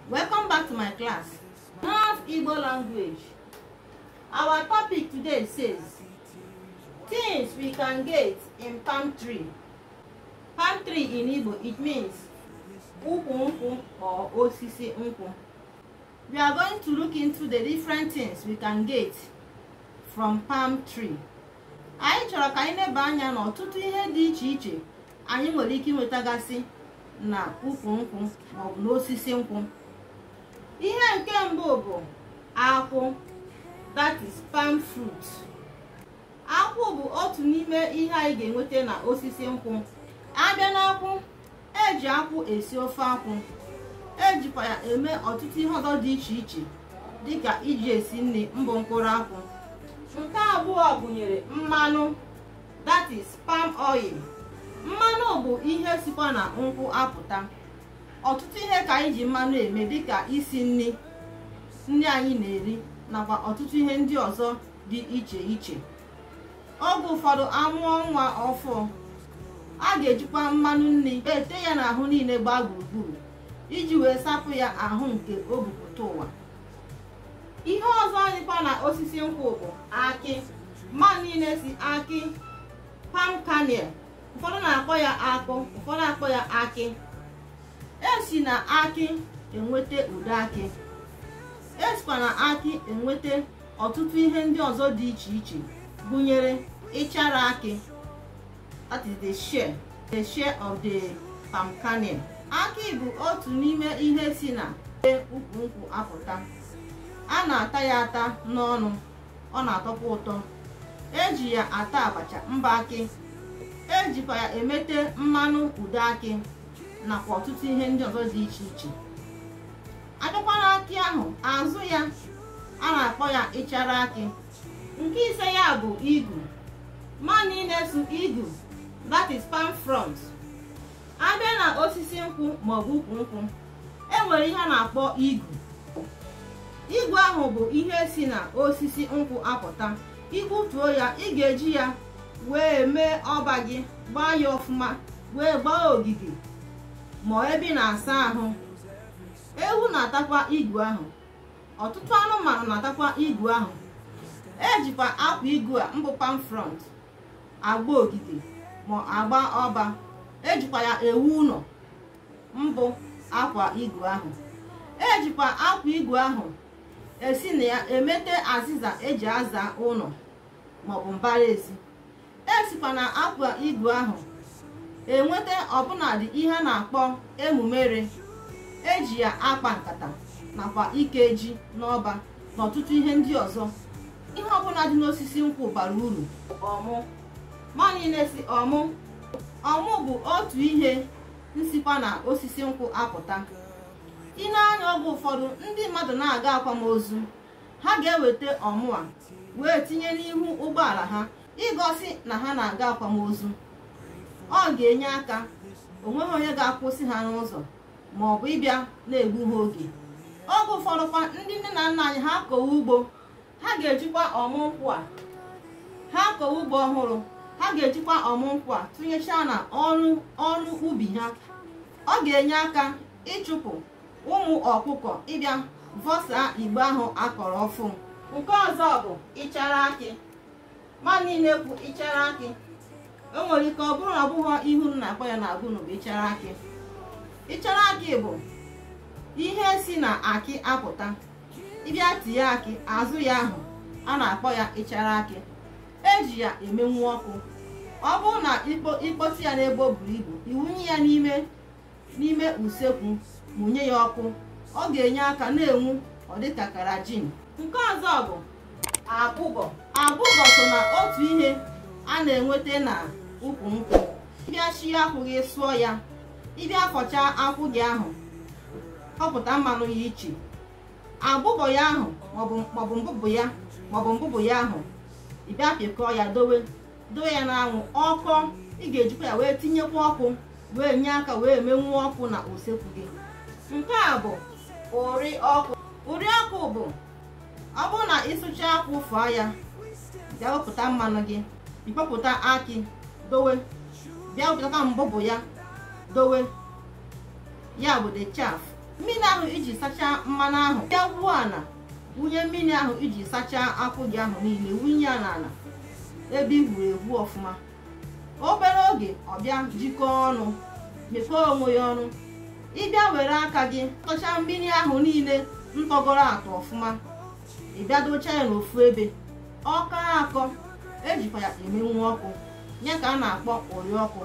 Welcome back to my class. Have Igbo language. Our topic today says things we can get in palm tree. Palm tree in Igbo, it means ukwu nkwụ or osisi nkwụ. We are going to look into the different things we can get from palm tree. Anyị chọrọ ka anyị leba anya n'ọtụtụ ihe dị iche iche anyị nwere ike inwetagasị na ukwu nkwụ maọbụ n'osisi nkwụ. Ihe nke mbụ bụ akwụ, that is palm fruit. Akwụ bụ otu n'ime ihe anyị ga-enweta na osisi nkwụ. Abịa n'akwụ, eji akwụ esi ofe akwụ, ejikwa ya eme ọtụtụ ihe ọzọ dị iche iche dịka iji esi nri mbụ mkpụrụ akwụ. Nke abụọ gụnyere mmanụ, that is palm oil. Mmanụ bụ ihe sikwa na nkwụ apụta. Ọtụtụ ihe ka anyị ji mmanụ eme dịka isi nri, nri anyị na-eri, nakwa ọtụtụ ihe ndị ọzọ dị iche iche. Oge ụfọdụ amụọ nwa ọfụ, a ga-ejikwa mmanụ nri ete ya n'ahụ niile gbaa gburugburu iji wee sapụ ya ahụ nke o bupụta ụwa. Ihe ọzọ anyịkwa na osisi nkwụ bụ akị. Mmadụ niile si akị, palm kernel, ụfọdụ na-akpọ ya akpụ, ụfọdụ na-akpọ ya akị. Esi na akị enweta ude akị, esikwa na akị enweta ọtụtụ ihe ndị ọzọ dị iche iche gụnyere ịchara akị, that is the shell of the palm kernel. Akị bụ otu n'ime ihe si na ukwu nkwụ apụta. A na-ata ya ata n'ọnụ, ọ na-atọkwa ụtọ. Eji ya ata abacha mba akị, ejikwa ya emete mmanụ ude akị nakwa ọtụtụ ihe ndị ọzọ dị iche iche. Abịakwa n'akị ahụ, azụ ya a na-akpọ ya ịchara akị. Nke ise ya bụ igu. Mmanụ na-esu igu, that is palm frond. Abịa na osisi nkwụ maọbụ ukwu nkwụ, e nwere ihe a na-akpọ igu. Igu ahụ bụ ihe si na osisi nkwụ apụta. Igbutuo ya, ị ga-eji ya wee mee ọba gị, gbaa ya ọfụma, wee gbaa ogige ma ebe ị na-asa ahụ. Ewu na-atakwa igu ahụ, ọtụtụ anụmanụ na-atakwa igu ahụ. Ejikwa akwa igu a mbụ palm frond agba ogige ma agba ọba. Ejikwa ya ewu ụlọ mbụ akwa igu ahụ. Ejikwa akwa igu ahụ esi na ya emete azịza eji aza ụlọ maọbụ mbara ezi. Esikwa na akwa igu ahụ enweta ọbụnadị ihe a na-akpọ emumere, eji ya akpa nkata nakwa ike ji n'ọba na ọtụtụ ihe ndị ọzọ. Ihe ọbụla dị n'osisi nkwụ bara uru. Ọmụ, ma niile si ọmụ. Ọmụ bụ otu ihe nsikwa na osisi nkwụ apụta. Ị na-anya, oge ụfọdụ ndị mmadụ na-aga akwamozu, ha ga-eweta ọmụ a wee tinye n'ihu ụgbọala ha igosi na ha na-aga akwamozu. Ọ ga-enye aka onweghị onye ga-akwụsị ha n'ụzọ ma ọ bụ ịbịa na-egbu ha oge. Oge ụfọdụ kwa, ndị nne na nna anyị ha kọwa ugbo, ha ga-ejikwa ọmụ nkwụ a. Ha kọwa ugbo ọhụrụ, ha ga-ejikwa ọmụ nkwụ a tụnyechaa na ọrụ ọrụ ubi ha. Ọ ga-enye aka ịchụpụ ụmụ ọkụkọ ịbịa vọsaa igbe ahụ akọrọ ọfụ. Nke ọzọ bụ ịchara akị. Ma niile kwu ịchara akị, o nwere ike ọ bụrụ na ọ bụghị ihu na-akpọ ya na agụnụ bụ ịchara akị. Ịchara akị bụ ihe si na akị apụta. Ịbịa tinye akị, azụ ya ahụ a na-akpọ ya ịchara akị. Eji ya emenwu ọkụ. Ọ bụrụ na ikpotu ya n'ebe o buru ibu, iwunye ya n'ime n'ime usekwu, mụnye ya ọkụ, ọ ga-enye aka na-enwu, ọ dịka kerosene. Nke ọzọ bụ abụbọ. Abụbọ so na otu ihe a na-enweta na ukwu nkwụ. Ịbịa shie akwụ gị, sụọ ya, ịbịa fọchaa akwụ gị ahụ, họpụta mmanụ ya iche. Abụbọ ya ahụ maọbụ mbụbụ ya maọbụ mbụbụ ya ahụ, ịbịa pịkọọ ya, dowe dowe ya n'anwụ ọkọ. Ị ga-ejikwa ya wee tinyekwa ọkụ wee nye aka wee menwuo ọkụ na usekwu gị. Nke a bụ ụrị ọkụ. Ụrị ọkụ bụ ọ bụrụ na ịsụcha akwụ, fụọ ya, bịa wepụta mmanụ gị, ikpọpụta akị dowe, bịa wepụtakwa mbụbụ ya dowe, ya bụ the chaff. Mmiri ahụ iji sachaa mmanụ ahụ, bịa gwuo ala, wunye mmiri ahụ iji sachaa akwụ gị ahụ niile, wunye ya n'ala ebe i gwuru egwu ọfụma. Obere oge ọ bịa jikọọ ọnụ, mepee onwe ya ọnụ. Ị bịa were aka gị tọchaa mmiri ahụ niile ntọgọrọ atọ ọfụma, ị bịa dochaa ya n'ofu ebe. Ọkọ akọ ejikwa ya emenwu ọkụ, ya ka a na-akpọ ụrị ọkụ.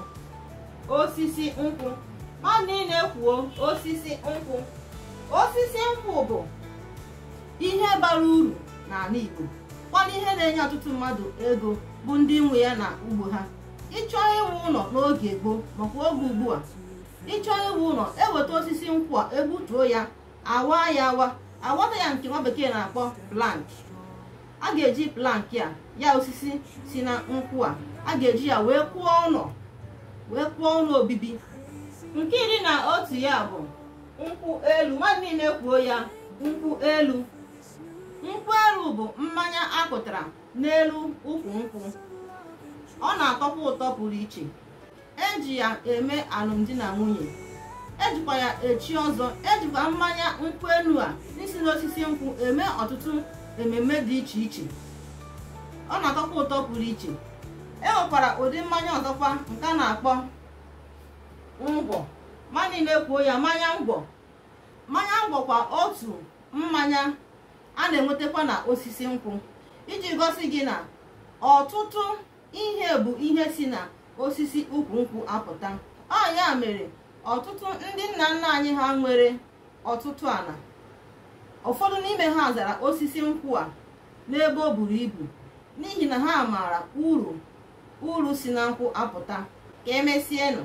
Osisi nkwụ, mmadụ niile kwuo osisi nkwụ. Osisi nkwụ bụ ihe bara uru n'ala Igbo, kwana ihe na-enye ọtụtụ mmadụ ego bụ ndị nwe ya na ugbo ha. Ịchọọ iwu ụlọ n'oge gboo makwa oge ugbu a, ịchọọ iwu ụlọ, eweta osisi nkwụ a, egbutuo ya, awa ya awa, awata ya nke nwa bekee na-akpọ plank. A ga-eji plank a, ya osisi si na nkwụ a, a ga-eji ya wee kwụọ ụlọ, wee kwụọ ụlọ obibi. Nke 11 ya bụ nkwụ elu. Mmadụ niile kwuo ya, nkwụ elu. Nkwụ elu bụ mmanya akụtara n'elu ukwu nkwụ. Ọ na-atọkwa ụtọ pụrụ iche. Eji ya eme alụmdi na nwunye, ejikwa ya echi ọzọ, ejikwa mmanya nkwụ elu a n'isi n'osisi nkwụ eme ọtụtụ ememme dị iche iche. Ọ na-atọkwa ụtọ pụrụ iche. E nwekwara ụdị mmanya ọzọkwa nke a na-akpọ ngwọ. Mmadụ niile kwuo ya, mmanya ngwọ. Mmanya ngwọ kwa otu mmanya a na-enwetakwa na osisi nkwụ, iji gosi gị na ọtụtụ ihe bụ ihe si na osisi ukwu nkwụ apụta. Ọ ya mere ọtụtụ ndị nna nna anyị ha nwere ọtụtụ ala, ụfọdụ n'ime ha zara osisi nkwụ a n'ebe o buru ibu, n'ihi na ha maara uru si na nkwụ apụta. Ka emesienụ.